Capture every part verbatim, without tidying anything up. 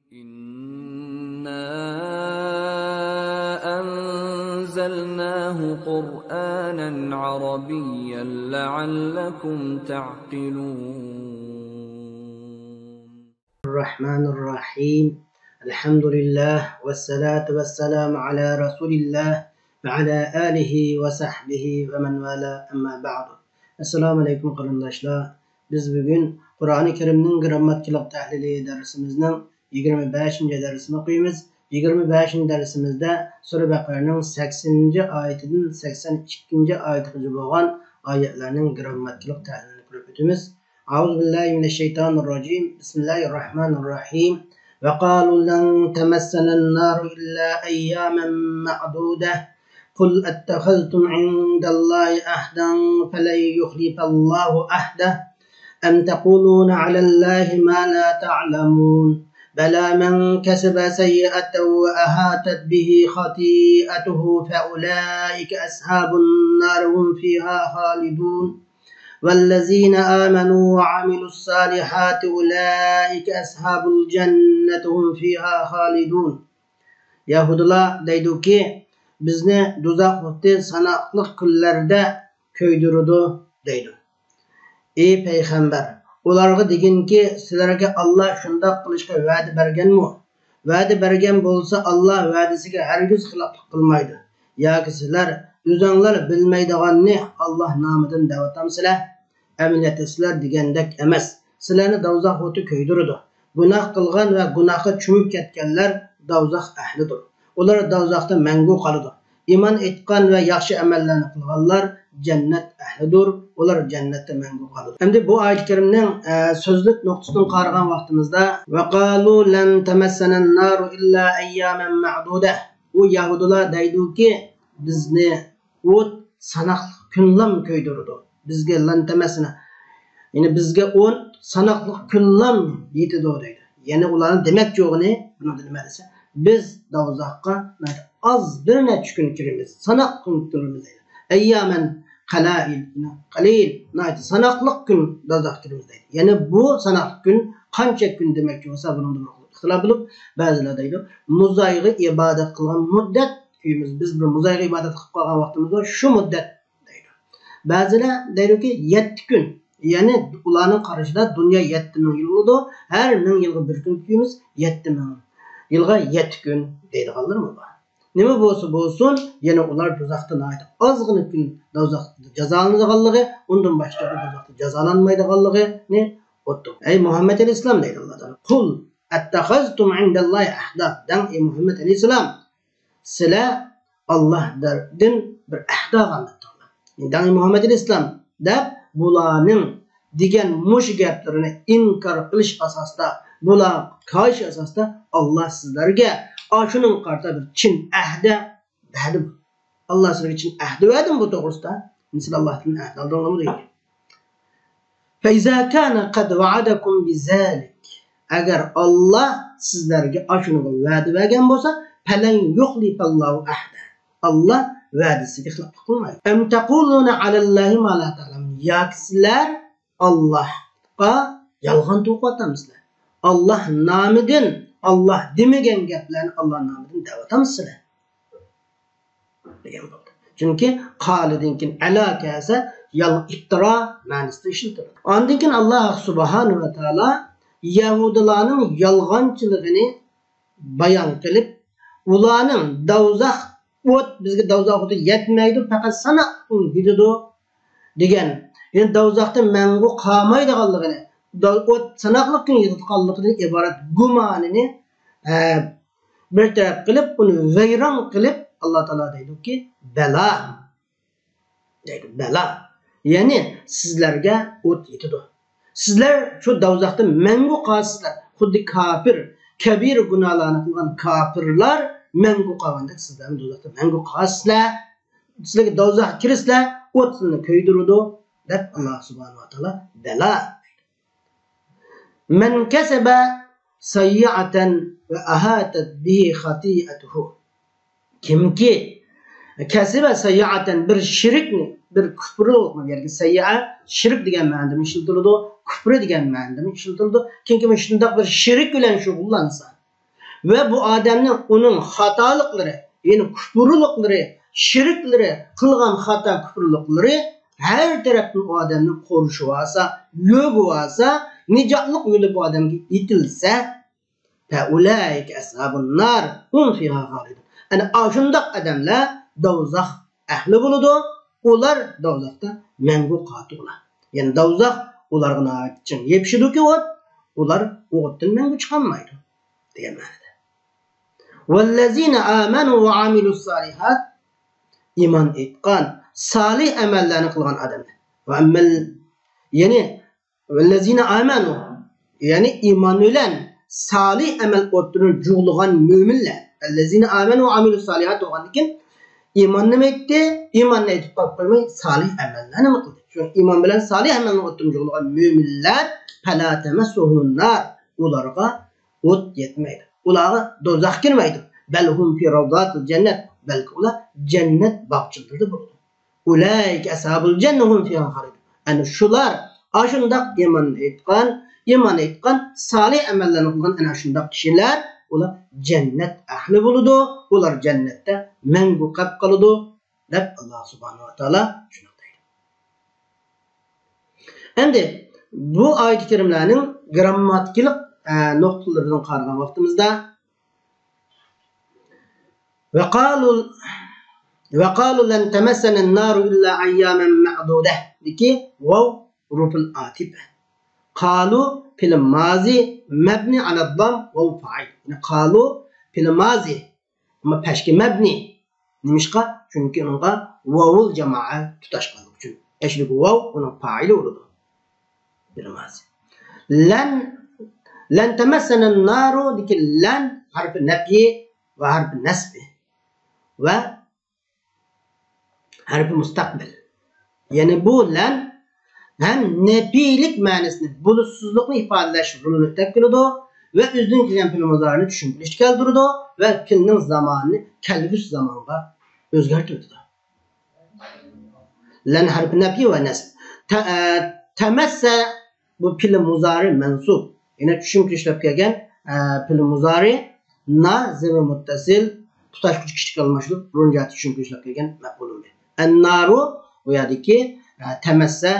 إنا أنزلناه قرآنا عربيا لعلكم تعقلون. الرحمن الرحيم. الحمد لله والصلاة والسلام على رسول الله وعلى آله وصحبه ومن والاه، أما بعد. السلام عليكم قېرىنداشلار. بىز بۈگۈن قۇرئانى كەرىمنىڭ گىرامماتىكىلىق تەھلىلى دەرسىمىزنىڭ يىگىرمە بەشىنچى دەرسىنى ئوقۇيمىز. يىگىرمە بەشىنچى دەرسىمىزدە سۈرە بەقەرىنىڭ سەكسىنىنچى ئايىتىدىن سەكسەن ئىككىنچى ئايىتىغىچە بولغان ئايەتلەرنىڭ گىرامماتىكىلىق تەھلىلىنى كۆرۈپ ئۆتىمىز. أعوذ بالله من الشيطان الرجيم. بسم الله الرحمن الرحيم. وقالوا لن تمسنا النار إلا أياما معدودة. قل أتخذتم عند الله عهدا فلن يخلف الله عهده أم تقولون على الله ما لا تعلمون. بلى من كسب سيئة وأحاطت به خطيئته فأولئك أصحاب النار هم فيها خالدون. والذين آمنوا وعملوا الصالحات أولئك أصحاب الجنة هم فيها خالدون. يەھۇدىيلار دەيدۇكى، بىزنى دوزاخ ئوتى ساناقلىق كۈنلەردە كۆيدۈرىدۇ دەيدۇ. ئى پەيغەمبەر، ئۇلارغا دېگىنكى، سىلەرگە ئاللا شۇنداق قىلىشقا ۋەدە بەرگەنمۇ؟ ۋەدە بەرگەن بولسا، ئاللا ۋەدىسىگە ھەرگىز خىلاپلىق قىلمايدۇ. ياكى سىلەر ئۆزۈڭلار بىلمەيدىغاننى ئاللا نامىدىن دەۋاتامسىلەر؟ ئەمەلىيەتتە سىلەر دېگەندەك ئەمەس. سىلەرنى دوزاخ ئوتى كۆيدۈرىدۇ. گۇناھ قىلغان ۋە گۇناھقا چۆمۈپ كەتكەنلەر دوزاخ ئەھلىدۇر. ئۇلار دوزاختا مەڭگۈ قالىدۇ. ئىمان ئېيتقان ۋە ياخشى ئەمەللەرنى قىلغانلار جەننەت ئەھلىدۇر. ئۇلار جەننەتتە مەڭگۈ قالىدۇ. ئەمدى بۇ ئايەت كەرىمنىڭ، ئە، سۆزلۈك نۇقتىسىدىن قارىغان ۋاقتىمىزدا، وقالوا لن تمسنا النار إلا أياما معدودة. ئۇ يەھۇدىيلار دەيدۇكى، بىزنى ئوت ساناقلىق كۈنلام كۆيدۈرىدۇ. بىزگە لن تمسنا، يەنى بىزگە ئوت ساناقلىق كۈنلام يېتىدۇ دەيدۇ. يەنى ئۇلارنىڭ دېمەكچى بولغىنى، بۇنىڭدا نېمە دېسە، بىز دوزاخقا ئاز بىر نەچچە كۈن كىرىمىز، ساناقلىق كۈن كىرىمىز دەيدۇ. أياما قلائل، قليل، ناھايىتى ساناقلىق كۈن دوزاخقا كىرىمىز دەيدۇ. يەنى بۇ ساناقلىق كۈن قانچە كۈن دېمەكچى بولسا، بۇنىڭدا بىر ئىختىلاپ بولۇپ، بەزىلەر دەيدۇ، مۇزايغا ئىبادەت قىلغان مۇددەت كۆيىمىز. بىز بىر مۇزايغا ئىبادەت قىلىپ قالغان ۋاقتىمىزدا شۇ مۇددەت دەيدۇ. بەزىلەر دەيدۇكى، يەتتە كۈن، يەنى ئۇلارنىڭ قارىشىدا دۇنيا يەتتە مىڭ يىل بولىدۇ، ھەر مىڭ يىلغا بىر كۈن كۆيىمىز، يەتتە مىڭ يىلغا يەتتە كۈن دەيدىغانلىرىمۇ بار. نېمە بولسا بولسۇن، يەنە ئۇلار دوزاختا ناھايىتى ئازغىنا كۈن دوزاختا جازالىنىدىغانلىقى، ئۇندىن باشقا دوزاختا جازالانمايدىغانلىقىنى ئوتتۇرىغا. ئەي مۇھەممەد ئەلەيھىسسالام دەيدۇ ئاللا تائالا، قۇل ئەتتەخەزتۇم ئىندەللاھى ئەھدا، دەڭ ئەي مۇھەممەد ئەلەيھىسسالام، سىلەر ئاللاھدىن بىر ئەھدە ئالغان دەپتۇ. دەڭ مۇھەممەد ئەلەيھىسسالام دەپ، بۇلارنىڭ دېگەن مۇشۇ گەپلىرىنى ئىنكار قىلىش ئاساسىدا، بۇلارغا قارشى ئاساسىدا ئاللا سىزلەرگە ئاشۇنىڭغا قارىتا بىر چىن ئەھدە بەردى. ئاللا سىلەرگە چىن ئەھدە بەردىمۇ بۇ توغرىسىدا؟ سىلەر ئاللاھتىن ئەھدە ئالدىڭلارمۇ دېگەن. فإذا كان قد وعدكم بذلك، ئەگەر ئاللا سىزلەرگە ئاشۇنىڭغا ۋەدە بەرگەن بولسا، فلن يخلف الله عهده، ئاللا ۋەدىسىگە خىلاپلىق قىلمايدۇ. أم تقولون على الله ما لا تعلمون، ياكى سىلەر ئاللاھقا يالغان توقۇۋاتامسىلەر؟ ئاللا نامىدىن، ئاللا دېمىگەن گەپلەرنى ئاللا نامىدىن دەۋاتامسىلەر؟ دېگەن بولدى. چۈنكى قالىدىن كېيىن ئەلا كەلسە، يال-، ئىپتىرا مەنىسىدە ئىشلىتىلىدۇ. ئاندىن كېيىن ئاللا سۇبھانەھۇ ۋە تائالا يەھۇدىيلارنىڭ يالغانچىلىقىنى بايان قىلىپ، ئۇلارنىڭ دوزاخ ئوت، بىزگە دوزاخ ئوتى يەتمەيدۇ، پەقەت ساناقلىق كۈن يېتىدۇ دېگەن، يەنى دوزاختا مەڭگۈ قالمايدىغانلىقىنى، دو-، ئوت ساناقلىق كۈن يېتىدىغانلىقىدىن ئىبارەت گۇمانىنى، ئە، بىر تەرەپ قىلىپ، ئۇنى ۋەيران قىلىپ، ئاللا تائالا دەيدۇكى، بەلا دەيدۇ، بەلا. يەنى سىزلەرگە ئوت يېتىدۇ. سىزلەر شۇ دوزاختا مەڭگۈ قالىسىزلەر. خۇددى كاپىر، كەبىرە گۇناھلارنى قىلغان كاپىرلار مەڭگۈ قالغاندەك سىزلەرمۇ دوزاختا مەڭگۈ قالىسىلەر. سىلەرگە دوزاخقا كىرىسىلەر، ئوت سىلەرنى كۆيدۈرىدۇ، دەپ ئاللا سۇبھانەھۇ ۋە تائالا بەلا. من كسب سيئة وأحاطت به خطيئته. كىمكى كەسىبە سەييئەتەن، بىر شىركنى، بىر كۇپرى، بۇ يەردە سەييئە شىرك دېگەن مەنىدىمۇ ئىشلىتىلىدۇ، كۇپرى دېگەن مەنىدىمۇ ئىشلىتىلىدۇ. كىمكى مۇشۇنداق بىر شىرك بىلەن شۇغۇللانسا، ۋە بۇ ئادەمنىڭ، ئۇنىڭ خاتالىقلىرى، يەنى كۇپۇرلۇقلىرى، شىركلىرى، قىلغان خاتا كۇپۇرلۇقلىرى ھەر تەرەپتىن ئۇ ئادەمنى قورشىۋالسا، يۆگىۋالسا، نىجاتلىق يولى بۇ ئادەمگە ئېتىلسە، فَأُولَٰئِكَ أَصْحَابُ النَّارِ هُمْ فِيهَا خَالِدُونَ. ئەنە ئاشۇنداق ئادەملەر دوزاخ ئەھلى بولىدۇ. ئۇلار دوزاختا مەڭگۈ قالىدۇ. يەنى دوزاخ ئۇلارغا ناھايىتى چىڭ يېپىشىدۇكى ئوت، ئۇلار ئۇ ئوتتىن مەڭگۈ چىقالمايدۇ دېگەن مەنىدە. وَالَّذِينَ آمَنُوا وَعَمِلُوا الصَّالِحَاتِ، ئىمان ئېيتقان، سالىھ ئەمەللەرنى قىلغان ئادەملەر. وَأَمَّا ال-، يەنى ۋەللەزىنە ئامەنۇ، يەنى ئىمان بىلەن سالىھ ئەمەل ئوتتۇرىنى جۇغلىغان مۆمىنلەر. ۋەللەزىنە ئامەنۇ ۋە ئامىلۇس سالىھات بولغاندىن كېيىن، ئىمان نېمە ئېيتتى؟ ئىماننى ئېيتىپ قالىپ قويماي، سالىھ ئەمەللەرنى نېمە قىلدى؟ شۇ ئىمان بىلەن سالىھ ئەمەلنى ئوتتۇرىنى جۇغلىغان مۆمىنلەر، فەلا تەمەسسۇھۇمۇن نار، ئۇلارغا ئوت يەتمەيدۇ. ئۇلارغا دوزاخ كىرمەيدۇ. بەل ھۇم فى رەۋزاتىل جەننەت، بەلكى ئۇلار جەننەت باغچىلىرىدا بولىدۇ. ئۇلائىكە ئەسھابۇل جەننە ھۇم فىھا خالىدۇن. ئەنە شۇلار، ئاشۇنداق ئىمان ئېيتقان، ئىمان ئېيتقان، سالىھ ئەمەللەرنى قىلغان ئەنە شۇنداق كىشىلەر، ئۇلار جەننەت ئەھلى بولىدۇ، ئۇلار جەننەتتە مەڭگۈ قېلىپ قالىدۇ، دەپ ئاللا سۇبھانەھۇ ۋە تائالا شۇنداق دەيدۇ. ئەمدى بۇ ئايەت كەرىملەرنىڭ گرامماتىكىلىق، ئە، نۇقتىلىرىدىن قارىغان ۋاقتىمىزدا، وقالوا، وقالوا لن تمسنا النار إلا أياما معدودة دىكى ۋاۋ ھۇرۇفۇل ئاتىپە. قالوا پېئىل مازى مەبنى ئەلەد دام ۋاۋ فائىل. يەنى قالوا پېئىل مازى، ئەمما پەشكە مەبنى. نېمىشقا؟ چۈنكى ئۇنىڭغا ۋاۋۇل جامائە تۇتاشقانلىقى ئۈچۈن. ئەسلىدىكى ۋاۋ ئۇنىڭ پائىلى بولىدۇ. پېئىل مازى. لەن، لەن تەمەسسەنەن نارۇ دىكى لەن ھەرپى نەپيى ۋە ھەرپى نەسبى ۋە ھەرپى مۇستەقبىل. يەنى بۇ لەن ھەم نەپىيلىك مەنىسىنى، بولۇشسىزلىقنى ئىپادىلەش رولىنى ئۆتەپ كېلىدۇ ۋە ئۆزىدىن كەلگەن پېئىل مۇزارىنى چۈشۈندۈرۈشكە كەلتۈرىدۇ ۋە پېئىلنىڭ زامانىنى كەلگۈسى زامانغا ئۆزگەرتىۋېتىدۇ. لەن ھەرپى نەپي ۋە نەسب. تە-، ئە، تەمەسسە، بۇ پېئىل مۇزارى مەنسۇب. يەنە چۈشۈم كىرىشلەپ كەلگەن، ئە، پېئىل مۇزارى نا زېمىر مۇتتەسىل، تۇتاشقۇچى كىچىك ئالماشتۇرۇپ، بۇرۇن جەھەتتە چۈشۈم كىرىشلەپ كەلگەن مەپئۇلۇن بىھ. ئەننارۇ، بۇ يەردىكى، ئە، تەمەسسە،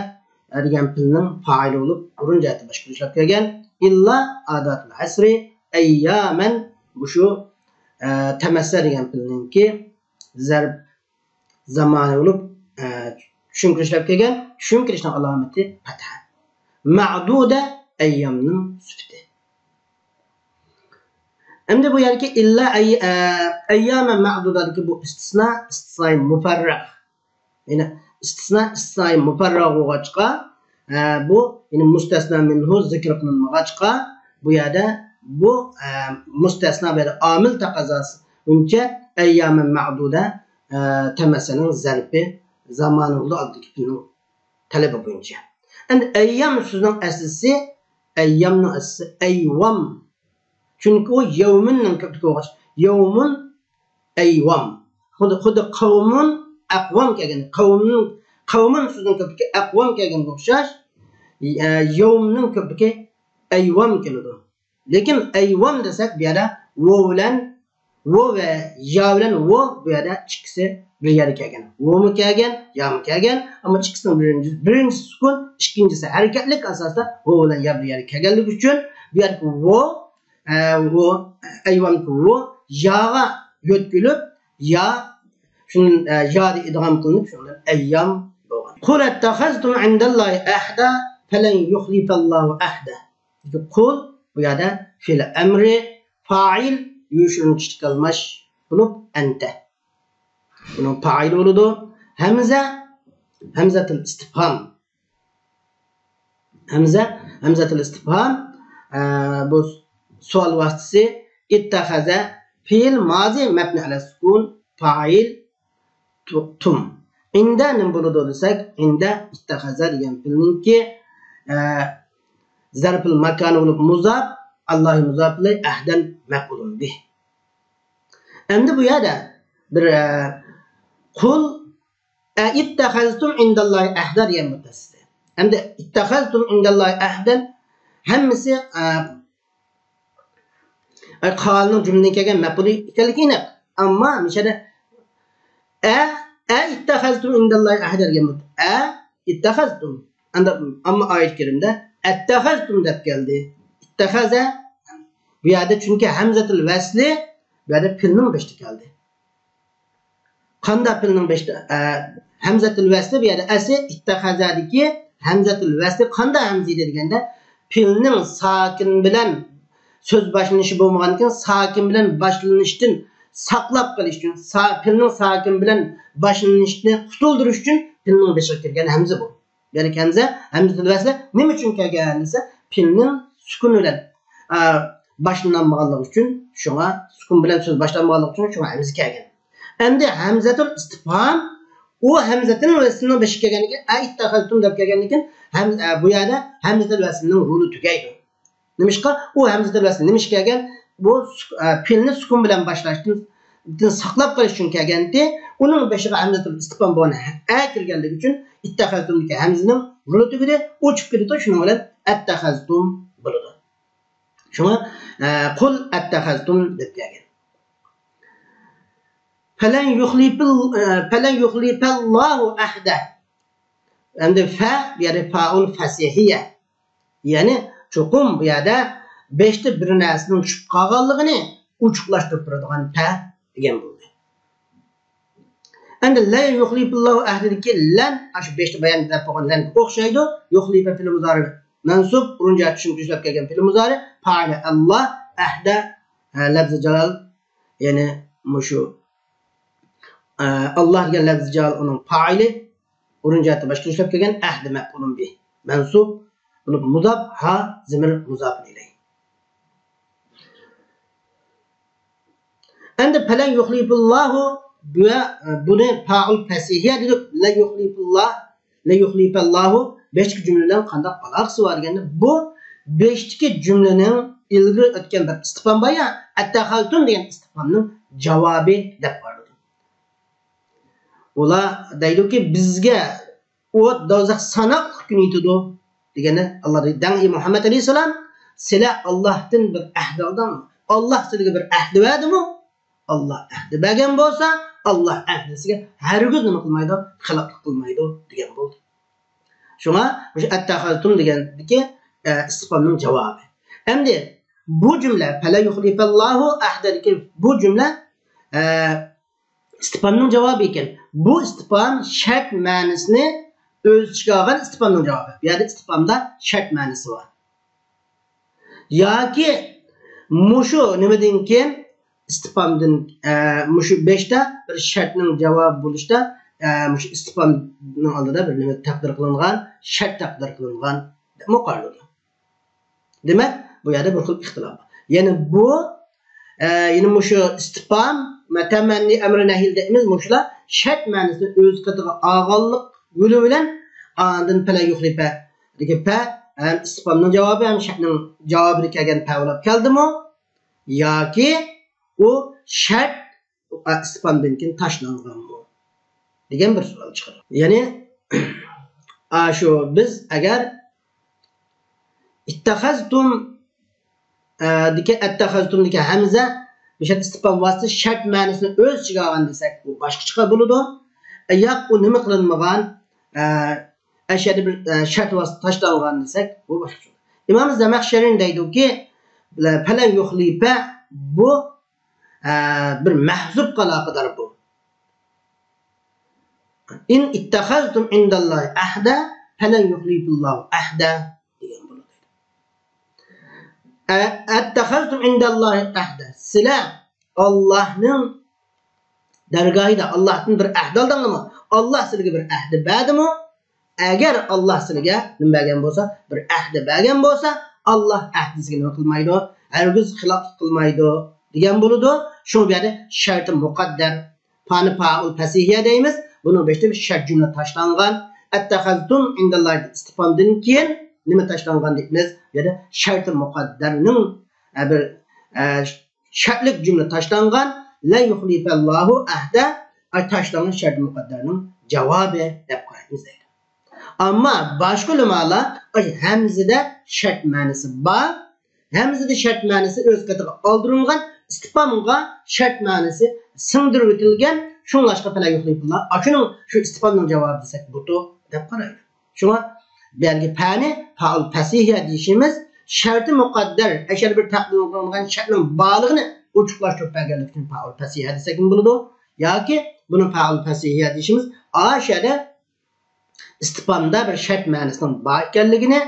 ئە، دېگەن پېئىلنىڭ پائىلى بولۇپ، بۇرۇن جەھەتتە باشقا كىرىشلەپ كەلگەن. ئىللا ئاداتۇل ھەسرى، ئەييامەن، بۇ شۇ، ئە، تەمەسسە دېگەن پېئىلنىڭكى زەرپ زامانى بولۇپ، ئە، چۈشۈم كىرىشلەپ كەلگەن، چۈشۈم كىرىشنىڭ ئالامىتى پەتھە. مەئدۇدە ئەييامنىڭ سۈپىتى. ئەمدى بۇ يەردىكى ئىللا ئەي-، ئە، ئەييامە مەئدۇدادىكى بۇ ئىستىسنا، ئىستىسناي مۇپەررەغ. يەنى ئىستىسنا، ئىستىسناي مۇپەررەغ بولغاچقا، ئە، بۇ، يەنى مۇستەسنا مىنھۇ زىكىر قىلىنمىغاچقا، بۇ يەردە بۇ، ئە، مۇستەسنا بۇ يەردە ئامىل تەقەززاسى بويىچە ئەييامەن مەئدۇدە، ئە، تەمەسسەنىڭ زەرپى زامانى بولىدۇ، ئالدىدىكى پېئىلنىڭ تەلىپى بويىچە. ئەمدى ئەييام سۆزىنىڭ ئەسلىسى، ئەييامنىڭ ئەسلىسى ئەيۋام. چۈنكى ئۇ يەۋمۈننىڭ كۆپلۈكى بولغاچ، يەۋمۇن ئەيۋام. خۇددى، خۇددى قەۋمۇن ئەقۋام كەلگەن. قەۋمۇن، قەۋمۇن سۆزىنىڭ كۆپلۈكى ئەقۋام كەلگەنگە ئوخشاش، ئە، يەۋمنىڭ كۆپلۈكى ئەيۋام كېلىدۇ. لېكىن ئەيۋام دېسەك، بۇ يەردە ۋو بىلەن، ۋو ۋە يا بىلەن ۋو بۇ يەردە ئىككىسى بىر يەرگە كەلگەن. ۋومۇ كەلگەن، يامۇ كەلگەن. ئەمما ئىككىسىنىڭ بىرىنچىسى، بىرىنچىسى سۈكۈن، ئىككىنچىسى ھەرىكەتلىك ئەساستا ۋو بىلەن يا بىر يەرگە كەلگەنلىكى ئۈچۈن بۇ يەردىكى ۋو، ئە، ۋو، ئەيۋامدىكى ۋو ياغا يۆتكىلىپ، يا، شۇنى، ئە، يادا ئىدغام قىلىنىپ، شۇنىڭ بىلەن ئەييام بولغان. قۇل ئەتتەخەزتۇم ئىندەللاھى ئەھدە فەلەن يۇخلىفەللاھۇ ئەھدە. قۇل بۇ يەردە فېئىل ئەمرى، پائىل يوشۇرۇن كىچىك ئالماش بولۇپ، ئەنتە. بۇنىڭ پائىلى بولىدۇ. ھەمزە، ھەمزەتۇل ئىستىفھام. ھەمزە، ھەمزەتۇل ئىستىفھام، ئە، بۇ سوئال ۋاسىتىسى. ئىتتەخەزە، پېئىل مازى مەبنى ئەلەس سۇكۇن، پائىل تۇ-، تۇم. ئىندە نېمە بولىدۇ دېسەك، ئىندە ئىتتەخەزە دېگەن پېئىلنىڭكى، ئە، زەرپىل ماكانى بولۇپ مۇزاپ، ئاللاھى مۇزاپ ئىلەيھ، ئەھدەن مەپئۇلۇن بىھ. ئەمدى بۇ يەردە بىر، ئە، قۇل، ئە، ئىتتەخەزتۇم ئىندەللاھى ئەھدە دېگەن مۇتەسسىسى. ئەمدى ئىتتەخەزتۇم ئىندەللاھى ئەھدەن ھەممىسى، ئە، ئاي، قالىنىڭ جۈملىدىن كەلگەن مەپئۇلى ئىكەنلىكى ئېنىق. ئەمما مۇشۇ يەردە ئە، ئە ئىتتەخەزتۇم ئىندەللاھى ئەھدە دېگەن بولدى. ئە ئىتتەخەزتۇم. ئەمدى، ئەمما ئايەت كەرىمدە ئەتتەخەزتۇم دەپ كەلدى. ئىتتەخەزە. بۇ يەردە چۈنكى ھەمزەتۇل ۋەسلى بۇ يەردە پېئىلنىڭ بېشىدا كەلدى. قاندا پېئىلنىڭ بېشىدا، ئە، ھەمزەتۇل ۋەسلى بۇ يەردە ئەسلى ئىتتەخەزەدىكى ھەمزەتۇل ۋەسلى قاندا ھەمزە ئىدى دېگەندە، پېئىلنىڭ ساكىن بىلەن سۆز باشلىنىشى بولمىغاندىكىن، ساكىن بىلەن باشلىنىشتىن ساقلاپ قېلىش ئۈچۈن، سا-، پېئىلنىڭ ساكىن بىلەن باشلىنىشىنى قۇتۇلدۇرۇش ئۈچۈن پېئىلنىڭ بېشىغا كىرگەن ھەمزە بۇ. يەنى ھەمزە، ھەمزىتۇل ۋەسلى نېمە ئۈچۈن كەلگەن دېسە، پېئىلنىڭ سۈكۈن بىلەن، ئا، باشلىنالمىغانلىقى ئۈچۈن، شۇڭا سۈكۈن بىلەن سۆز باشلانمىغانلىقى ئۈچۈن شۇڭا ھەمزە كەلگەن. ئەمدى ھەمزەتۇل ئىستىفھام، ئۇ ھەمزەتۇل ۋەسلىنىڭ بېشىغا كەلگەندىن كېيىن، ئەئىتتەخەزتۇم دەپ كەلگەندىن كېيىن، ھەم-، ئە، بۇ يەردە ھەمزەتۇل ۋەسلىنىڭ رولى تۈگەيدۇ. نېمىشقا؟ ئۇ ھەمزىدىن باشلىنىپ نېمىشقا كەلگەن؟ بۇ سۈك-، ئە، پېئىلنى سۈكۈن بىلەن باشلاشتىن، دىن ساقلاپ قېلىش ئۈچۈن كەلگەنتى. ئۇنىڭ بېشىغا ھەمزىتۇل ئىستىپھام بولغان ھە، ئە كىرگەنلىكى ئۈچۈن ئىتتەخەزتۇمدىكى ھەمزىنىڭ رولى تۈگىدى. ئۇ چۈشۈپ كېتىدۇ. شۇنىڭ بىلەن ئەتتەخەزتۇم بولىدۇ. شۇڭا، ئە، قۇل ئەتتەخەزتۇم دەپ كەلگەن. فەلەن يۇخلىپىل-، ئە، فەلەن يۇخلىپەللاھۇ ئەھدە. ئەمدى فە، يەنى فائۇل فەسىھىيە. يەنى چوقۇم بۇ يەردە بېشىدا بىر نەرسىنىڭ چۈشۈپ قالغانلىقىنى ئوچۇقلاشتۇرۇپ بېرىدىغان پە دېگەن بولدى. ئەمدى لەن يۇخلىپىللاھۇ ئەھدىدىكى لەن، ئاشۇ بېشىدا بايان دەپ قويغان لەنگە ئوخشايدۇ. يۇخلىپە پېئىل مۇزارى مەنسۇب، ئورۇن جەھەتتە چۈشلەپ كەلگەن پېئىل مۇزارى، پائىلى ئەللا، ئەھدە، ئە، لەفزى جالال، يەنى مۇشۇ، ئە، ئاللا دېگەن لەفزى جالال ئۇنىڭ پائىلى، ئورۇن جەھەتتە باشقا ئىشلەپ كەلگەن ئەھدى مەپئۇلۇن بىھ مەنسۇب بولۇپ، مۇزاپ ھا زىمىر مۇزاپۇن ئىلەيھ. ئەمدى پەلەن يۇخلىپىللاھۇ بۇ، بۇنى پائۇل پەسىھىيە دېدۇق. لەن يۇخلىپىللا، لەن يۇخلىپەللاھۇ بېشىدىكى جۈملە بىلەن قانداق ئالاقىسى بار دېگەندە، بۇ بېشىدىكى جۈملىنىڭ ئىلگىرى ئۆتكەن بىر ئىستىپھام بار يا، ئەتتەخەزتۇم دېگەن ئىستىپھامنىڭ جاۋابى دەپ قارىلىدۇ. ئۇلار دەيدۇكى، بىزگە ئوت، دوزاخ ساناقلىق كۈن يېتىدۇ دېگەندە، ئاللا دەيدۇ، دەڭ، ئى مۇھەممەد ئەلەيھىسسالام، سىلەر ئاللاھتىن بىر ئەھدە ئالدىڭمۇ؟ ئاللا سىلەرگە بىر ئەھدە بەردىمۇ؟ ئاللا ئەھدە بەرگەن بولسا، ئاللا ئەھدىسىگە ھەرگىز نېمە قىلمايدۇ؟ خىلاپلىق قىلمايدۇ دېگەن بولدى. شۇڭا مۇشۇ ئەتتەخەزتۇم دېگەندىكى، ئە، ئىستىپھامنىڭ جاۋابى. ئەمدى بۇ جۈملە، فەلەن يۇخلىپەللاھۇ ئەھدەدىكى بۇ جۈملە، ئە، ئىستىپھامنىڭ جاۋابى ئىكەن. بۇ ئىستىپھام شەرت مەنىسىنى ئۆز ئىچىگە ئالغان ئىستىپھامنىڭ جاۋابى. بۇ يەردە ئىستىپھامدا شەرت مەنىسى بار. ياكى مۇشۇ نېمىدىن كېيىن ئىستىپھامدىن، ئە، مۇشۇ بېشىدا بىر شەرتنىڭ جاۋابى بولۇشتا، ئە، مۇشۇ ئىستىپھامنىڭ ئالدىدا بىر نېمە تەقدىر قىلىنغان، شەرت تەقدىر قىلىنغان دەپمۇ قارىلىدۇ. دېمەك، بۇ يەردە بىر خىل ئىختىلاپ بار. يەنى بۇ، ئە، يەنى مۇشۇ ئىستىپھام، مە-، تەمەننى، ئەمرى نەھىي دەيمىز، مۇشۇلار شەرت مەنىسىنى ئۆز قېتىغا ئالغانلىق يولى بىلەن، ئاندىن پەلەن يۇخلىپە دېگەن پە ھەم ئىستىپھامنىڭ جاۋابى، ھەم شەرتنىڭ جاۋابىدا كەلگەن پە بولۇپ كەلدىمۇ؟ ياكى ئۇ شەرت ئىستىپھامدىن كېيىن تاشلانغانمۇ دېگەن بىر سوئال چىقىدۇ. يەنى، ئاشۇ بىز ئەگەر ئىتتەخەزتۇم، ئە، دىكى، ئەتتەخەزتۇمدىكى ھەمزە مۇشۇ ئىستىپھام ۋاسىتە شەرت مەنىسىنى ئۆز ئىچىگە ئالغان دېسەك، بۇ باشقىچە بولىدۇ. ئە، ياق، ئۇ نېمە قىلىنمىغان، ئە، ئەشەدە بىر، ئە، شەرت ۋاسىتە تاشلانغان دېسەك، بۇ باشقىچە. ئىمام زەمەخشەرىنى دەيدۇكى، پەلەن يۇخلىپە بۇ، ئە، بىر مەھزۇپقا ئالاقىدار بۇ. ئىن ئىتتەخەزتۇم ئىندەللاھى ئەھدە، پەلەن يۇخلىپىللاھۇ ئەھدە دېگەن بولىدۇ. ئە، ئەتتەخەزتۇم ئىندەللاھى ئەھدە. سىلەر ئاللاھنىڭ دەرگاھىدا ئاللاھتىن بىر ئەھدە ئالدىڭلارمۇ؟ ئاللاھ سىلىگە بىر ئەھدە بەردىمۇ؟ ئەگەر ئاللاھ سىلىگە نېمە بەرگەن بولسا، بىر ئەھدە بەرگەن بولسا، ئاللاھ ئەھدىسىگە نېمە قىلمايدۇ؟ ھەرگىز خىلاپلىق قىلمايدۇ دېگەن بولىدۇ. شۇڭا بۇ يەردە شەرتى مۇقەددەر، پانى پائۇل پەسىھىيە دەيمىز. بۇنىڭ بېشىدا بىر شەرت جۈملە تاشلانغان. ئەتتەخەزتۇم ئىندەللاھى ئىستىپھامدىن كېيىن نېمە تاشلانغان دەيمىز؟ بۇ يەردە شەرتى مۇقەددەرنىڭ، ئە، بىر، ئە، شەرتلىك جۈملە تاشلانغان، لەن يۇخلىپەللاھۇ ئەھدە، ئاي، تاشلانغان شەرت مۇقەددەرنىڭ جاۋابى دەپ قارايمىز دەيدۇ. ئەمما باشقا ئۆلىمالار، ئاي، ھەمزىدە شەرت مەنىسى بار، ھەمزىدە شەرت مەنىسى ئۆز قېتىغا ئالدۇرۇلغان، ئىستىپھامغا شەرت مەنىسى سىڭدۈرۈۋېتىلگەن، شۇڭلاشقا فەلا يۇخلىپۇللا. ئاشۇنىڭ، شۇ ئىستىپھامنىڭ جاۋابى دېسەك بۇتۇ دەپ قارايدۇ. شۇڭا بۇ يەردىكى پەنى پائۇل پەسىھە دېيىشىمىز، شەرتى مۇقەددەر، ئەشەر بىر تەقدىر قىلىنغان شەرتنىڭ بارلىقىنى ئوچۇقلاشتۇرۇپ بەرگەنلىكى ئۈچۈن پائۇل پەسىھە دېسەكمۇ بولىدۇ. ياكى بۇنى پائۇل پەسىھە دېيىشىمىز، ئاشەدە ئىستىپھامدا بىر شەرت مەنىسىنىڭ بار ئىكەنلىكىنى،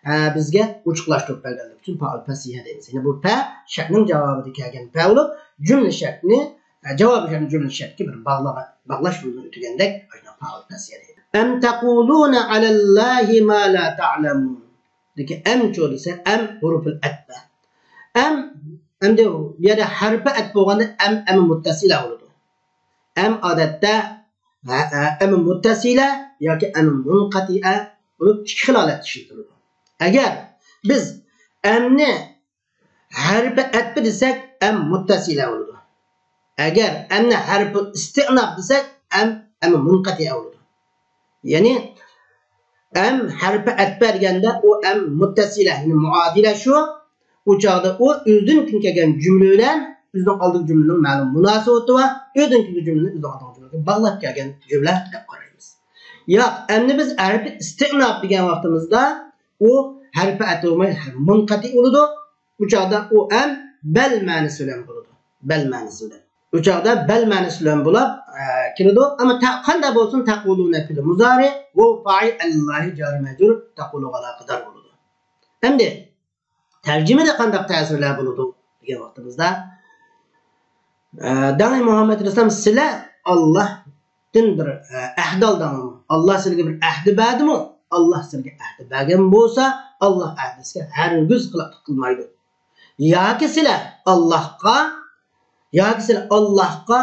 ئە، بىزگە ئوچۇقلاشتۇرۇپ بەرگەنلىكى ئۈچۈن پائۇل پەسىھە دەيمىز. يەنى بۇ پە شەرتنىڭ جاۋابىدا كەلگەن پە بولۇپ، جۈملە شەرتنى، ئە، جاۋاب شەرتنى جۈملە شەرتكە بىر باغلىغان، باغلاش يولىنى ئۆتىگەندەك، ئاشۇنداق پائۇل پەسىھە دەيمىز. ئەم تەقۇلۇنە ئەلەللاھى ما لا تەئلەمۇن. دېگەن ئەم چۇ دېسە، ئەم ھۇرۇپۇل ئەتپە. ئەم، ئەمدى بۇ يەردە ھەرپى ئەتپ بولغاندا ئەم، ئەم مۇتتەسىلە بولىدۇ. ئەم ئادەتتە ھە، ھە، ئەم مۇتتەسىلە ياكى ئەم مۇنقەتىئە بولۇپ ئىككى خىل ھالەتتە ئىشلىتىلىدۇ. ئەگەر بىز ئەمنى ھەرپى ئەتپى دېسەك، ئەم مۇتتەسىلە بولىدۇ. ئەگەر ئەمنى ھەرپى ئىستىئناپ دېسەك، ئەم، ئەم مۇنقەتىئە بولىدۇ. يەنى ئەم ھەرپى ئەتپە دېگەندە ئۇ ئەم مۇتتەسىلە، يەنى مۇئادىلە شۇ. ئۇ چاغدا ئۇ ئۆزىدىن كېيىن كەلگەن جۈملە بىلەن ئۆزىنىڭ ئالدىنقى جۈملىنىڭ مەلۇم مۇناسىۋىتى بار، ئۆزىدىن كېيىنكى جۈملىنى ئۆزىنىڭ ئالدىنقى جۈملىگە باغلاپ كەلگەن جۈملە دەپ قارايمىز. ياق، ئەمدى بىز ھەرپى ئىستىئناپ دېگەن ۋاقتىمىزدا ئۇ ھەرپى ئەتپ بولماي، ھەرپى مۇنقەتىئ بولىدۇ. ئۇ چاغدا ئۇ ئەم بەل مەنىسى بىلەن بولىدۇ. بەل مەنىسى بىلەن. ئۇ چاغدا بەل مەنىسى بىلەن بولۇپ، ئە، كېلىدۇ. ئەمما تە-، قانداق بولسۇن، تەقۇلۇنە پېئىل مۇزارى، ۋاۋ پائىل، ئەلەللاھى جارى مەجرۇر، تەقۇلۇغا ئالاقىدار بولىدۇ. ئەمدى تەرجىمىدە قانداق تەسىرلەر بولىدۇ دېگەن ۋاقتىمىزدا، ئە، داڭى مۇھەممەد ئەلەيھىسسالام، سىلە ئاللاھتىن بىر، ئە، ئەھد ئالدىڭمۇ؟ ئاللاھ سىلىگە بىر ئەھدى بەردىمۇ؟ ئاللاھ سىلىگە ئەھدى بەرگەن بولسا، ئاللاھ ئەھدىسىگە ھەرگىز خىلاپلىق قىلمايدۇ. ياكى سىلە ئاللاھقا، ياكى سىلە ئاللاھقا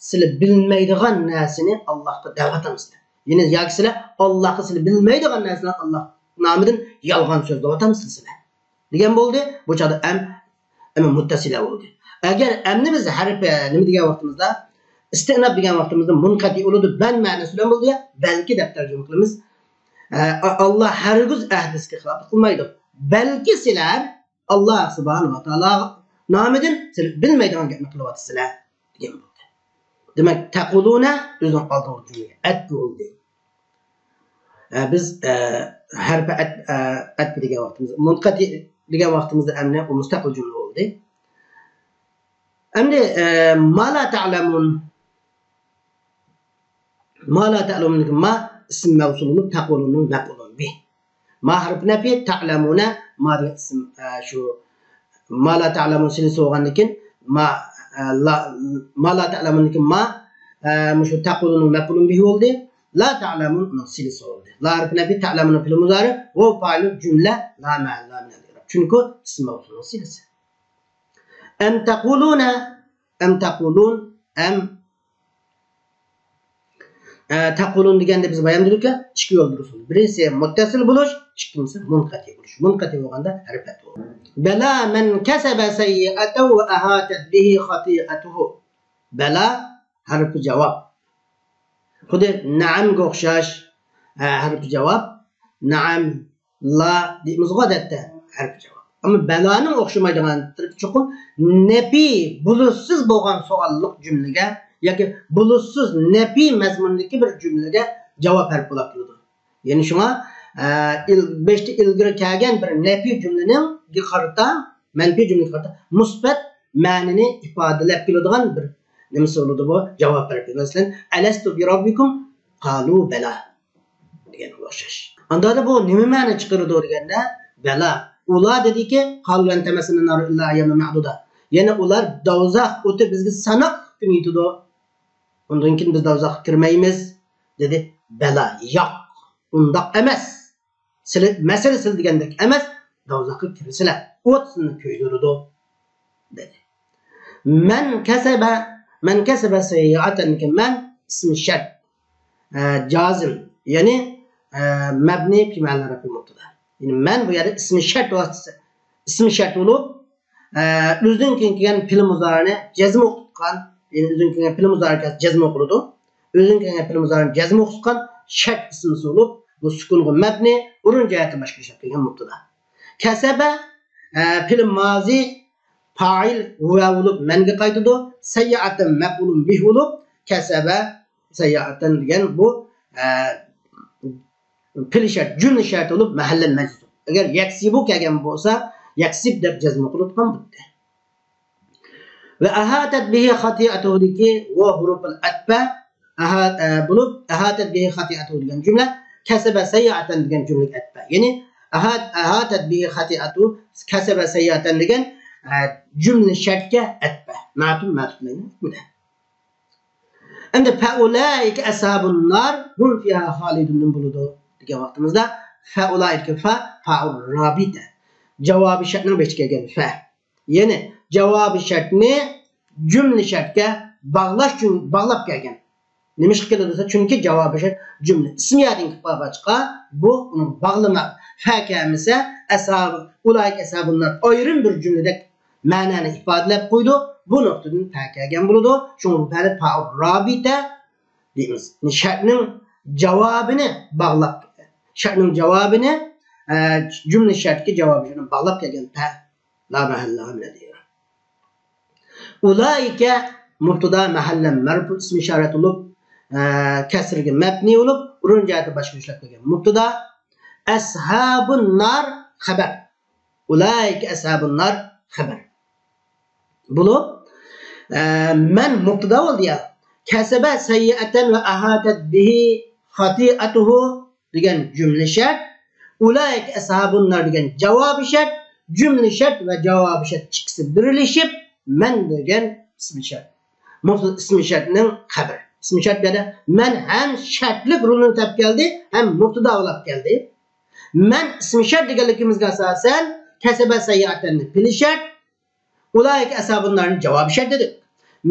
سىلە بىلمەيدىغان نەرسىنى ئاللاھقا دەۋاتامسىلە. يەنى ياكى سىلە ئاللاھقا سىلە بىلمەيدىغان نەرسىنى ئاللاھ نامىدىن يالغان سۆزلەۋاتامسىلە سىلە دېگەن بولدى. بۇ چاغدا ئەم، ئەم مۇتتەسىلە بولدى. ئەگەر ئەمنى بىز ھەرپ، نېمە دېگەن ۋاقتىمىزدا، ئىستىئناپ دېگەن ۋاقتىمىزدا مۇنقەتىئ بولىدۇ، بەل مەنىسى بىلەن بولىدۇ يا، بەلكى دەپ تەرجىمە قىلىمىز. ئە، ئاللاھ ھەرگىز ئەھدىسىگە خىلاپلىق قىلمايدۇ. بەلكى سىلەر ئاللاھ سۇبھانەھۇ ۋە تائالا نامىدىن سىلەر بىلمەيدىغان گەپنى قىلىۋاتىسىلەر دېگەن بولدى. دېمەك، تەقۇلۇنە ئۆزىنىڭ ئالدىنقى جۈملىگە ئەتپ بولدى. ئە، بىز، ئە، ھەرپى ئەت-، ئە، ئەتپ دېگەن ۋاقتىمىزدا، مۇنقەتىئ دېگەن ۋاقتىمىزدا ئەمدى ئۇ مۇستەقىل جۈملە بولدى. ئەمدى، ئە، ما لا تەئلەمۇن. ما لا تەئلەمۇندىكى ما ئىسىم مەۋسۇل بولۇپ، تەقۇلۇننىڭ مەپئۇلى بىھ. ما ھەرپى نەپى، تەئلەمۇنە، ما دېگەن ئىسىم، ئە، شۇ ما لا تەئلەمۇن سىلىسى بولغاندىن كېيىن ما، ئە، لا، ما لا تەئلەمۇندىكى ما، ئە، مۇشۇ تەقۇلۇننىڭ مەپئۇلى بىھ بولدى. لا تەئلەمۇن ئۇنىڭ سىلىسى بولدى. لا ھەرپى نەپى، تەئلەمۇننىڭ پېئىل مۇزارى، ۋاۋ پائىل جۈملە، لا مەھەللە لەھۇ مىنەل ئىئراب. چۈنكى ئىسىم مەۋسۇلنىڭ سىلىسى. ئەم تەقۇلۇنە، ئەم تەقۇلۇن، ئەم ئە، تەقۇلۇن دېگەندە بىز بايان دېدۇككە، ئىككى يول دۇرۇس بولىدۇ. بىرسى مۇتتەسىل بولۇش، ئىككىنچىسى مۇنقەتىئ بولۇش. مۇنقەتىئ بولغاندا ھەرپەت بولىدۇ. بەلا مەن كەسەبە سەييىئەتەن ۋە ئەھاتەت بىھى خەتىئەتۇھۇ. بەلا ھەرپى جاۋاب. خۇددى نەئەمگە ئوخشاش، ئە، ھەرپى جاۋاب. نەئەم، لا دەيمىزغۇ ئادەتتە، ھەرپى جاۋاب. ئەمما بەلانىڭ ئوخشىمايدىغان تەرىپى چوقۇم نەپى، بولۇشسىز بولغان سوئاللىق جۈملىگە ياكى بولۇشسىز نەپى مەزمۇنىدىكى بىر جۈملىگە جاۋاب ھەرپ بولاپ تۇرىدۇ. يەنى شۇڭا، ئە، ئىل-، بېشىدا ئىلگىرى كەلگەن بىر نەپى جۈملىنىڭگە قارىتا، مەنپىي جۈملىگە قارىتا مۇسبەت مەنىنى ئىپادىلەپ كېلىدىغان بىر نېمىسى بولىدۇ بۇ؟ جاۋاب ھەرپى. مەسىلەن، ئەلەستۇ بىرەببىكۇم؟ قالۇ بەلا. دېگەنگە ئوخشاش. ئاندادا بۇ نېمە مەنە چىقىرىدۇ دېگەندە، بەلا. ئۇلار دېدىكى، قالۇ لەن تەمەسسەنەن نارۇ ئىللا ئەييامەن مەئدۇدا. يەنى ئۇلار دوزاخ ئوتى بىزگە ساناقلىق كۈن يېتىدۇ. ئۇندىن كېيىن بىز دوزاخقا كىرمەيمىز، دېدى. بەلا، ياق، ئۇنداق ئەمەس. سىلى، مەسىلە سىلى دېگەندەك ئەمەس، دوزاخقا كىرىسىلەر. ئوت سىلىنى كۆيدۈرىدۇ، دېدى. مەن كەسەبە، مەن كەسەبە سەييىئەتەن، مەن ئىسمى شەرت. ئە، جازىم، يەنى، ئە، مەبنى پى مەھەللى رەفئى مۇبتەدا. يەنى مەن بۇ يەردە ئىسمى شەرت ۋاسىتىسى، ئىسمى شەرت بولۇپ، ئە، ئۆزىدىن كېيىن كەلگەن پېئىل مۇزارىنى جەزم ئوقۇتقان، يەنى ئۆزىدىن كېيىن كەلگەن پېئىل مۇزارى جەزم ئوقۇلىدۇ. ئۆزىدىن كېيىن كەلگەن پېئىل مۇزارىنى جەزم ئوقۇتقان شەرت ئىسمىسى بولۇپ، بۇ سۈكۇنغا مەبنى، ئورۇن جەھەتتىن باشقا ئىشلەپ كەلگەن مۇبتەدا. كەسەبە، ئە، پېئىل مازى پائىل ھۇۋە بولۇپ مەنگە قايتىدۇ. سەييەئەتەن مەپئۇلۇن بىھ بولۇپ، كەسەبە سەييەئەتەن دېگەن بۇ، ئە، پېئىل شەرت، جۈملە شەرتى بولۇپ مەھەللەن مەجزۇم. ئەگەر يەكسىبۇ كەلگەن بولسا، يەكسىب دەپ جەزمە قىلىدىغان بولدى. ۋە ئەھاتەت بىھى خاتىئەتۇھۇدىكى ۋە ھۇرۇپۇل ئەتپە ئەھا-، ئە، بولۇپ، ئەھاتەت بىھى خاتىئەتۇھۇ دېگەن جۈملە كەسەبە سەييەئەتەن دېگەن جۈملىگە ئەتپە. يەنى ئەھات-، ئەھاتەت بىھى خاتىئەتۇ، كەسەبە سەييەئەتەن دېگەن، ئە، جۈملە شەرتكە ئەتپە. مەتۇپ، مەتۇپ بىلەن ھۆكمىدە. ئەمدى فەئۇلائىكە ئەسھابۇن نار ھۇم فىھا خالىدۇن نېمە بولىدۇ دېگەن ۋاقتىمىزدا، فەئۇلائىكە فا، فائۇل رابىتە. جاۋابى شەرتنىڭ بېشىدا كەلگەن فە. يەنى جاۋابى شەرتنى جۈملە شەرتكە باغلاش ئۈچۈن باغلاپ كەلگەن. نېمىشقا كېلىدۇ دېسە، چۈنكى جاۋابى شەرت جۈملە ئىسمىيەدىن كېلىپ قالغاچقا، بۇ ئۇنىڭ باغلىما فە كەلمىسە، ئەسھاب، ئۇلائىكە ئەسھابۇن نار ئايرىم بىر جۈملىدەك مەنانى ئىپادىلەپ قويىدۇ. بۇ نۇقتىدىن پە كەلگەن بولىدۇ. شۇڭا بۇ پەنى پائۇل رابىتە دەيمىز. شەرتنىڭ جاۋابىنى باغلاپ، شەرتنىڭ جاۋابىنى، ئە، جۈملە شەرتكە جاۋابىنى باغلاپ كەلگەن پە لا مەھەللە مىنەدىر. ئۇلائىكە مۇبتىدا مەھەللەن مەرپۇ ئىسمى ئىشارەت بولۇپ، ئە، كەسرىگە مەبنى بولۇپ، ئورۇن جەھەتتە باشقا ئىشلەپ كەلگەن مۇبتىدا. ئەسھابۇن نار خەبەر. ئۇلائىكە ئەسھابۇن نار خەبەر بولۇپ، ئە، مەن مۇبتىدا بولدى يا. كەسەبە سەييەتەن ۋە ئەھاتەت بىھى خاتىئەتۇھۇ دېگەن جۈملە شەرت، ئۇلائىكە ئەسھابۇن نار دېگەن جاۋابى شەرت، جۈملە شەرت ۋە جاۋابى شەرت ئىككىسى بىرلىشىپ، مەن دېگەن ئىسمى شەرت. مۇبتىدا ئىسمى شەرتنىڭ خەبىرى. ئىسمى شەرت بۇ يەردە مەن ھەم شەرتلىك رولىنى تېپىپ كەلدى، ھەم مۇبتىدا بولاپ كەلدى. مەن ئىسمى شەرت دېگەنلىكىمىزگە ئاساسەن، كەسەبە سەييەتەننى پېئىل شەرت، ئۇلائىكە ئەسھابۇن نارنى جاۋابى شەرت دېدۇق.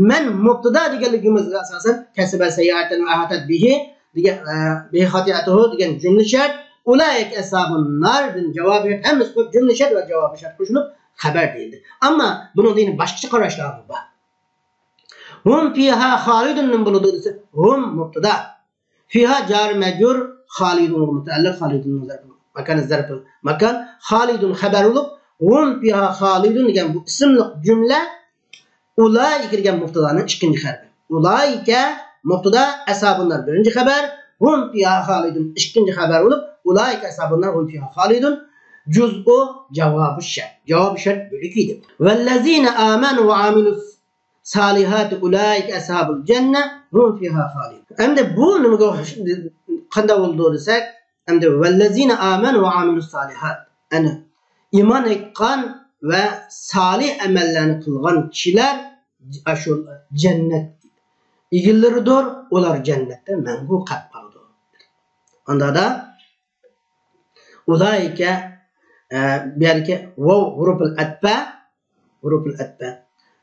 مەن مۇبتىدا دېگەنلىكىمىزگە ئاساسەن، كەسەبە سەييەتەن ۋە ئەھاتەت بىھى دېگەن، ئە، بىھى خاتىئەتۇھۇ دېگەن جۈملە شەرت، ئۇلائىكە ئەسھابۇن ناردىن جاۋابى شەرت، ھەممىسى قوشۇپ جۈملە شەرت ۋە جاۋابى شەرت قوشۇلۇپ خەبەر دېيىلدى. ئەمما بۇنىڭدا يەنە باشقىچە قاراشلارمۇ بار. ھۇم فىھا خالىدۇن نېمە بولىدۇ دېسە، ھۇم مۇبتىدا. فىھا جار مەجرۇر، خالىدۇنغا مۇتەئەللىق، خالىدۇن زەرپى ماكان، زەرپى ماكان، خالىدۇن خەبەر بولۇپ، ھۇم فىھا خالىدۇن دېگەن بۇ ئىسىملىق جۈملە ئۇلائىكە دېگەن مۇبتىدانىڭ ئىككىنچى خەبىرى. ئۇلائىكە مۇبتىدا، ئەسھابۇن نار بىرىنچى خەبەر، ھۇم فىھا خالىدۇن ئىككىنچى خەبەر بولۇپ، ئۇلائىكە ئەسھابۇن نار ھۇم فىھا خالىدۇن جۇزئۇ جاۋابى شەرت، جاۋابى شەرت بۆلىكى ئىدى. ۋەللەزىنە ئامەنۇ ۋە ئامىلۇس سالىھاتى ئۇلائىكە ئەسھابۇل جەننە ھۇم فىھا خالىدۇن. ئەمدى بۇ نېمىگە ئوخشاش، قانداق بولىدۇ دېسەك، ئەمدى ۋەللەزىنە ئامەنۇ ۋە ئامىلۇس سالىھات. يەنى ئىمان ئېيتقان ۋە سالىھ ئەمەللەرنى قىلغان كىشىلەر ئاشۇ جەننەت ئىگىلىرىدۇر، ئۇلار جەننەتتە مەڭگۈ قېلىپ قالىدۇ. ئاندادا ئۇلائىكە، ئە، بۇ يەردىكى ۋاۋ ھۇرۇپۇل ئەتپە، ھۇرۇپۇل ئەتپە.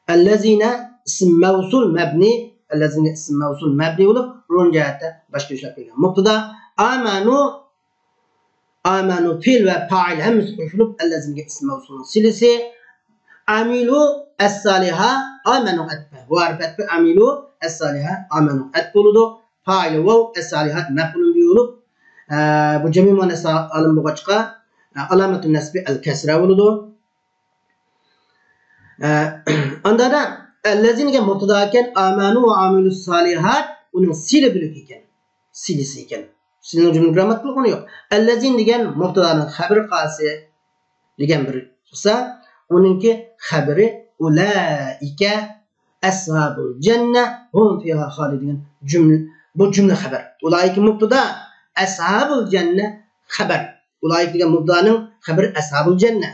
ئەللەزىنە ئىسىم مەۋسۇل مەبنى، ئەللەزىنە ئىسىم مەۋسۇل مەبنى بولۇپ، ئورۇن جەھەتتە باشقا ئىشلەپ كەلگەن. مۇبتىدا، ئامەنۇ، ئامەنۇ پېئىل ۋە پائىل ھەممىسى قوشۇلۇپ، ئەللەزىنىگە ئىسىم مەۋسۇلنىڭ سىلىسى. ئامىلۇ ئەسسالىھا، ئامەنۇ ئەتپە. ۋاۋ ھەرپى ئەتپە، ئامىلۇ ئەسسالىھا، ئامەنۇ ئەتپە بولىدۇ. پائىلى ۋاۋ، ئەسسالىھات مەپئۇلۇن بىھى بولۇپ، ئە، بۇ جەمئىي مۇئەننەس سالىم بولغاچقا، ئە، ئالامەتۇ نەسبى ئەل كەسرە بولىدۇ. ئە، ئاندا دا ئەللەزىنىگە مۇبتىدا ئىكەن، ئامەنۇ ۋە ئامىلۇس سالىھات ئۇنىڭ سىلە بۆلىكى ئىكەن. سىلىسى ئىكەن. سىلىنىڭ جۈملە گىرامماتىكىلىق ئورنى يوق. ئەللەزىنە دېگەن مۇبتىدانىڭ خەبىرى قالسى دېگەن بىر بولسا، ئۇنىڭكى خەبىرى ئۇلائىكە ئەسھابۇل جەننە ھۇم فىھا خالىدۇن دېگەن جۈملە، بۇ جۈملە خەبەر. ئۇلائىكە مۇبتىدا، ئەسھابۇل جەننە خەبەر. ئۇلائىكە دېگەن مۇبتىدانىڭ خەبىرى ئەسھابۇل جەننە.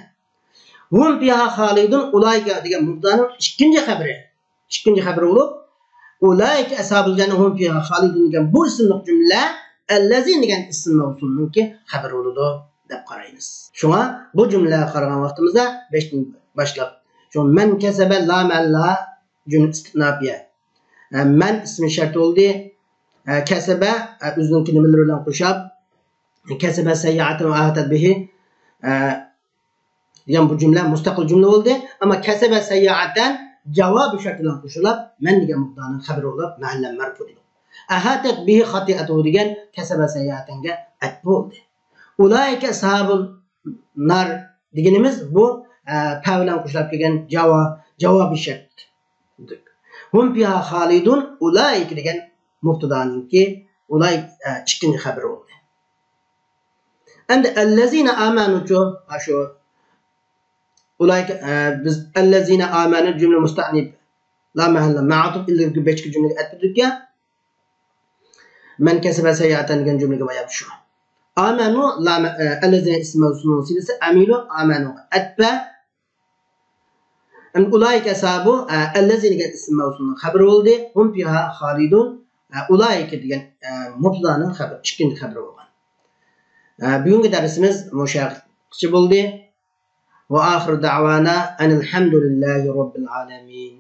ھۇم فىھا خالىدۇن، ئۇلائىكە دېگەن مۇبتىدانىڭ ئىككىنچى خەبىرى. ئىككىنچى خەبىرى بولۇپ، ئۇلائىكە ئەسھابۇل جەننە ھۇم فىھا خالىدۇن دېگەن بۇ ئىسىملىق جۈملە ئەللەزىنە دېگەن ئىسىم مەۋسۇلنىڭكى خەبىرى بولىدۇ دەپ قارايمىز. شۇڭا بۇ جۈملىلەرگە قارىغان ۋاقتىمىزدا بەشتىن باشلاپ، شۇ مەن كەسەبە لا مەھەللە جۈملە ئىستىئناپىيە. ئە، مەن ئىسمى شەرت بولدى. ئە، كەسەبە، ئە، ئۆزىنىڭكى نېمىلىرى بىلەن قوشاپ، كەسەبە سەييەئەتەن ۋە ئەھاتەت بىھى، ئە، دېگەن بۇ جۈملە مۇستەقىل جۈملە بولدى. ئەمما كەسەبە سەييەئەتەن جاۋابى شەرت بىلەن قوشۇلۇپ، مەن دېگەن مۇبتىدانىڭ خەبىرى بولۇپ، مەھەللەن مەرپۇ دېدۇق. ئەھاتەت بىھى خاتىئەتۇھۇ دېگەن كەسەبە سەييەئەتەنگە ئەتپە بولدى. ئۇلائىكە ئەسھابۇل نار دېگىنىمىز بۇ ئە، پە بىلەن قوشۇلۇپ كەلگەن جاۋا-، جاۋابىي شەرت. ھۇم فىھا خالىدۇن، ئۇلائىكە دېگەن مۇبتادانىڭكى، ئۇلائىكە، ئە، ئىككىنچى خەۋىرى بولدى. ئەمدى ئەللەزىنە ئامەنۇچۇ، ئاشۇ ئۇلائىكە، ئە، بىز ئەللەزىنە ئامەنۇ جۈملە مۇستەئنىپ، لا مەھەللە، مەئتۇپ، ئىلگىرىكى بەشكە جۈملىگە ئەتىپ تۇرىدىكەن. مەن كەسەبە سەييئەتەن دېگەن جۈملىگە بايان شۇ. ئامەنۇ، لا مە-، ئە، ئەللەزىنە ئىسمى مەۋسۇلنىڭ سىلىسى ئەمىلۇ، ئامەنۇغا ئەتپە. ئەمدى ئۇلائىكە ئەسھابۇ، ئە، ئەللەزىنە دېگەن ئىسمى مەۋسۇلنىڭ خەۋىرى بولدى. ھۇم فىھا خالىدۇن، ئە، ئۇلائىكە دېگەن، ئە، مۇبتادانىڭ خەۋىرى، ئىككىنچى خەۋىرى بولغان. ئە، بۈگۈنكى دەرسىمىز مۇشۇ يەرگىچە بولدى. ۋە ئاخىر دەۋانا ئەنىل ھەمدۇلىللاھى رەببىل ئالەمىن.